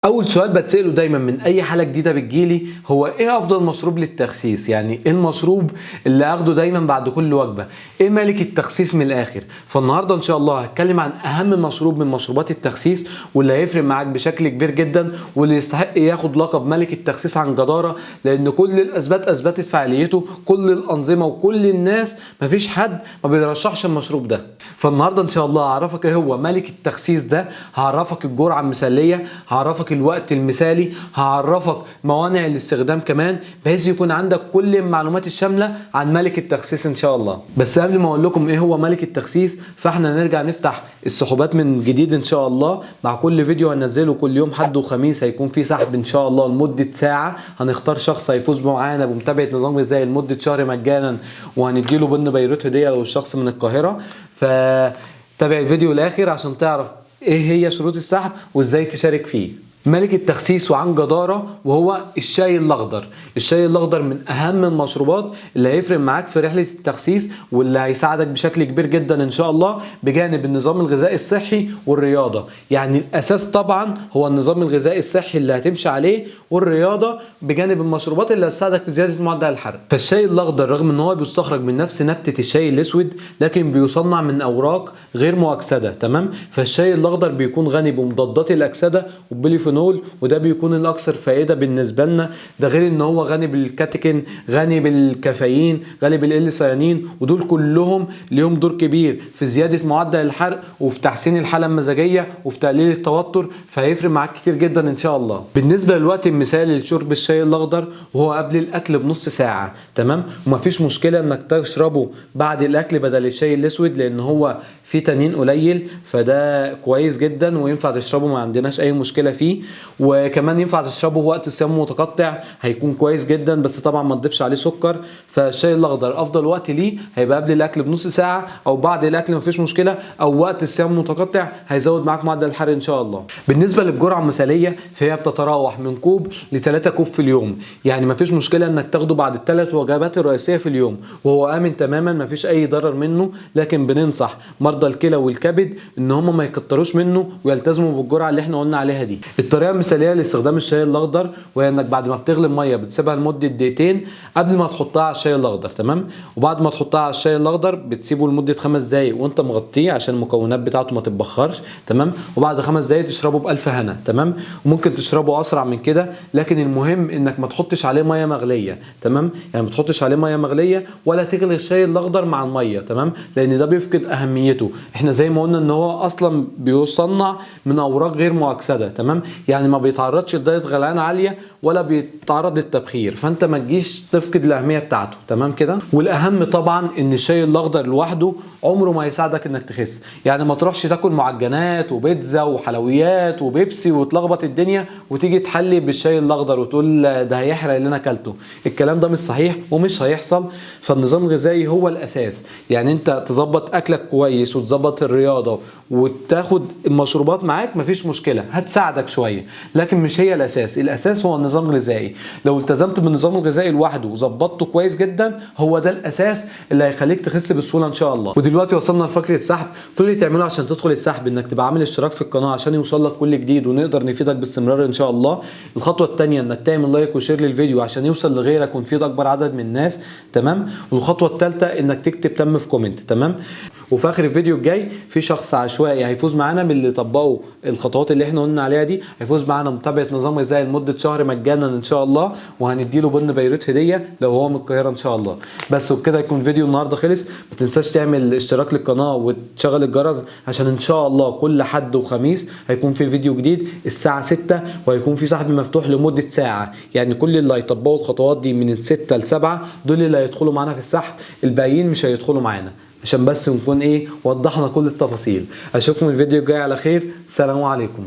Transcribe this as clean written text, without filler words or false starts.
اول سؤال بتساله دايما من اي حاله جديدة بتجيلي هو ايه افضل مشروب للتخسيس؟ يعني ايه المشروب اللي اخده دايما بعد كل وجبة؟ ايه ملك التخسيس من الاخر؟ فالنهارده ان شاء الله هتكلم عن اهم مشروب من مشروبات التخسيس واللي هيفرق معاك بشكل كبير جدا واللي يستحق ياخد لقب ملك التخسيس عن جداره، لان كل الاسباب اثبتت فعاليته، كل الانظمة وكل الناس مفيش حد ما بيرشحش المشروب ده. فالنهارده ان شاء الله هعرفك ايه هو ملك التخسيس ده، هعرفك الجرعة المثالية، هعرفك الوقت المثالي، هعرفك موانع الاستخدام كمان، بحيث يكون عندك كل المعلومات الشاملة عن ملك التخسيس ان شاء الله. بس قبل ما اقول لكم ايه هو ملك التخسيس، فاحنا نرجع نفتح السحوبات من جديد ان شاء الله. مع كل فيديو هننزله كل يوم حد وخميس هيكون في سحب ان شاء الله لمدة ساعة، هنختار شخص هيفوز معانا بمتابعة نظام غذائي لمدة شهر مجانا، وهنديله بن بيروت هديه لو الشخص من القاهرة. فتابع الفيديو الاخر عشان تعرف ايه هي شروط السحب وازاي تشارك فيه. ملك التخسيس وعن جدارة وهو الشاي الأخضر. الشاي الأخضر من أهم المشروبات اللي هيفرق معاك في رحلة التخسيس واللي هيساعدك بشكل كبير جدا إن شاء الله، بجانب النظام الغذائي الصحي والرياضة. يعني الأساس طبعا هو النظام الغذائي الصحي اللي هتمشي عليه والرياضة، بجانب المشروبات اللي هتساعدك في زيادة معدل الحرق. فالشاي الأخضر رغم إن هو بيستخرج من نفس نبتة الشاي الأسود، لكن بيصنع من أوراق غير مؤكسدة، تمام؟ فالشاي الأخضر بيكون غني بمضادات الأكسدة والبوليفينول، وده بيكون الاكثر فائدة بالنسبة لنا. ده غير ان هو غني بالكاتيكين، غني بالكافيين، غني بالاليسيانين، ودول كلهم ليهم دور كبير في زيادة معدل الحرق وفي تحسين الحالة المزاجية وفي تقليل التوتر، فهيفرق معاك كتير جدا ان شاء الله. بالنسبة للوقت المثالي لشرب الشاي الاخضر وهو قبل الاكل بنص ساعة، تمام؟ ومفيش مشكلة انك تشربه بعد الاكل بدل الشاي الاسود، لان هو فيه تنين قليل، فده كويس جدا وينفع تشربه، ما عندناش اي مشكلة فيه. وكمان ينفع تشربه وقت الصيام متقطع، هيكون كويس جدا، بس طبعا ما تضيفش عليه سكر. فالشاي الاخضر افضل وقت ليه هيبقى قبل الاكل بنص ساعة او بعد الاكل، مفيش مشكلة، او وقت الصيام متقطع، هيزود معاك معدل الحرق ان شاء الله. بالنسبة للجرعه المثالية فهي بتتراوح من كوب ل3 كوب في اليوم، يعني مفيش مشكلة انك تاخده بعد الثلاث وجبات الرئيسية في اليوم، وهو امن تماما، مفيش اي ضرر منه. لكن بننصح مرضى الكلى والكبد ان هم ما يكتروش منه ويلتزموا بالجرعه اللي احنا قلنا عليها دي. الطريقة المثالية لاستخدام الشاي الاخضر وهي انك بعد ما بتغلي المية بتسيبها لمدة دقيقتين قبل ما تحطها على الشاي الاخضر، تمام؟ وبعد ما تحطها على الشاي الاخضر بتسيبه لمدة 5 دقايق وانت مغطيه عشان المكونات بتاعته ما تتبخرش، تمام؟ وبعد 5 دقايق تشربه بالف هنا، تمام؟ وممكن تشربه اسرع من كده، لكن المهم انك ما تحطش عليه مية مغليه، تمام؟ يعني ما تحطش عليه مية مغليه ولا تغلي الشاي الاخضر مع المية، تمام؟ لان ده بيفقد اهميته. احنا زي ما قلنا ان هو اصلا بيصنع من اوراق غير مؤكسده، تمام؟ يعني ما بيتعرضش لدرجة غليان عالية ولا بيتعرض للتبخير، فانت ما تجيش تفقد الاهمية بتاعته، تمام كده؟ والاهم طبعا ان الشاي الاخضر لوحده عمره ما هيساعدك انك تخس، يعني ما تروحش تاكل معجنات وبيتزا وحلويات وبيبسي وتلخبط الدنيا وتيجي تحلي بالشاي الاخضر وتقول ده هيحرق اللي انا اكلته. الكلام ده مش صحيح ومش هيحصل. فالنظام الغذائي هو الاساس، يعني انت تظبط اكلك كويس وتظبط الرياضة وتاخد المشروبات معاك، مفيش مشكلة، هتساعدك شوية، لكن مش هي الاساس. الاساس هو النظام الغذائي. لو التزمت بالنظام الغذائي لوحده وظبطته كويس جدا، هو ده الاساس اللي هيخليك تخس بسهولة ان شاء الله. ودلوقتي وصلنا لفقره السحب. كل اللي تعمله عشان تدخل السحب انك تبقى عامل اشتراك في القناة عشان يوصل لك كل جديد ونقدر نفيدك باستمرار ان شاء الله. الخطوة الثانية انك تعمل like و share للفيديو عشان يوصل لغيرك ونفيد اكبر عدد من الناس، تمام؟ والخطوة الثالثة انك تكتب تم في comment، تمام؟ وفي اخر الفيديو الجاي في شخص عشوائي هيفوز معانا من اللي طبقوا الخطوات اللي احنا قلنا عليها دي، هيفوز معانا متابعه نظام غذائي لمدة شهر مجانا ان شاء الله، وهنديله بن بيروت هديه لو هو من القاهرة ان شاء الله. بس وبكده يكون فيديو النهارده خلص. ما تنساش تعمل اشتراك للقناة وتشغل الجرس عشان ان شاء الله كل حد وخميس هيكون في فيديو جديد الساعة 6، وهيكون في سحب مفتوح لمدة ساعة. يعني كل اللي هيطبقوا الخطوات دي من 6 ل 7 دول اللي هيدخلوا معانا في السحب، الباقيين مش هيدخلوا معانا، عشان بس نكون ايه وضحنا كل التفاصيل. اشوفكم الفيديو الجاي على خير. السلام عليكم.